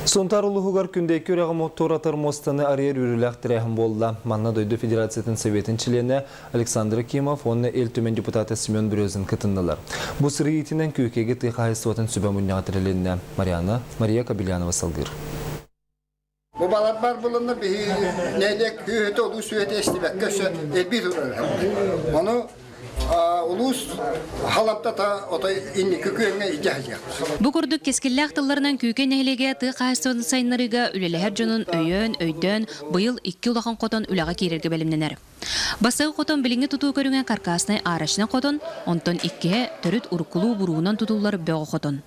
Сунтаар улууһугар Күндэйки үрэҕи туоратар муостаны арыйар үөрүүлээх тэрээһин буолла. Манна дойду Федерациятын Советын чилиэнэ Александр Акимов уонна Ил Түмэн депутата Семен Березин кытыннылар. Бу сырыы иитинэн Күүкэйгэ тыа хаһаайыстыбатын сүбэ мунньаҕа тэрилиннэ. Мариана Мария Кобельянова салгыыр. Бу балар буланна биһи нэһилиэк күүһүтэ улуус сүөтэ истибэккэ өссө элбии турар. Ону улуус халаптата отой инники күөҥҥэ илдьэ сылдьыахтаах. Бу курдук кэскиллээх тылларынан Күүкэй нэһилиэгэ тыа хаһаайыстыбатын сайыннарыыга үлэлэһэр дьонун өйөөн, өйдөөн, быйыл икки улахан хотон үлэҕэ киирэргэ бэлэмнэнэр. Бастакы хотон билиҥҥи тутуу көрүҥэ каркаснай арочнай хотон, онтон иккиһэ төрүт уруккулуу буруунан тутуллар бөҕө хотон.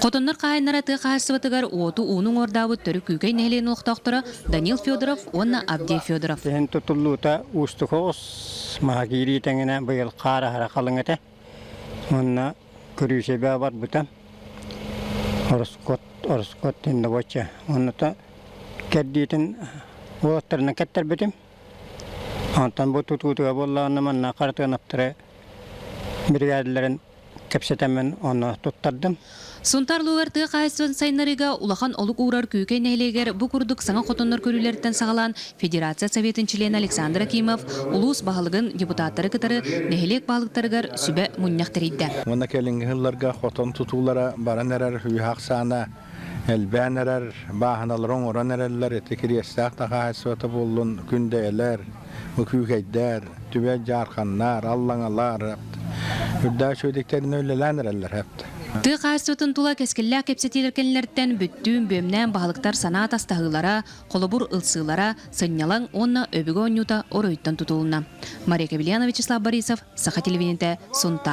Хотоннор хаһаайыннара тыа хаһаайыстыбатыгар уоту-ууну уҥуордаабыт төрүт Күүкэй нэһилиэгин олохтоохторо Данил Федоров уонна Авдей Федоров. Иһин тутуллуута уустук оҕус маһа киирии тэҥинэ быйыл хаар аһара халыҥ этэ. Уонна көрүүсэбэ барбыта. Ороскуот, ороскуот диэн Онно кэрдиитин уолаттарынан кэттэрбитим. Онтон бу тутуутуга буоллаҕына манна Харатыанаптары биригээдэлэрин кэпсэтэммин онно туттардым. Сунтаар улууһугар тыа хаһаайыстыбатын сайыннарыыга улахан олук уурар Күүкэй нэһилиэгэр бу курдук саҥа хотоннор көрүүлэриттэн саҕалаан Федерация Советын чилиэнэ Александр Акимов улуус баһылыгын, депутаттары кытары нэһилиэк баһылыктарыгар сүбэ мунньах тэрийдэ. Уонна кэлиҥҥи сылларга хотон тутуулара баран эрэр үһү ахсаана элбээн эрэр, бааһыналары оҥорон эрэллэр, ити Кириэстээх да хаһаайыстыбата буоллун, Күндэйэлэр, Күүкэйдэр, Түбэ Дьаарханнар, Аллаҥалар үрдээх үчүгэйдиктэринэ үлэлээн эрэллэр эбит. Тыа хаһаайыстыбатын тула кэскиллээх кэпсэтиилэр кэннилэриттэн бүттүүн бүөмнээн баһылыктар санаа атастаһыылара, холобур ылсыылара, сынньалаҥ уонна өбүгэ оонньуута оройуттан тутулунна. Мария Кобельянова, Вячеслав Борисов, Саха телевидениетэ, Сунтаар.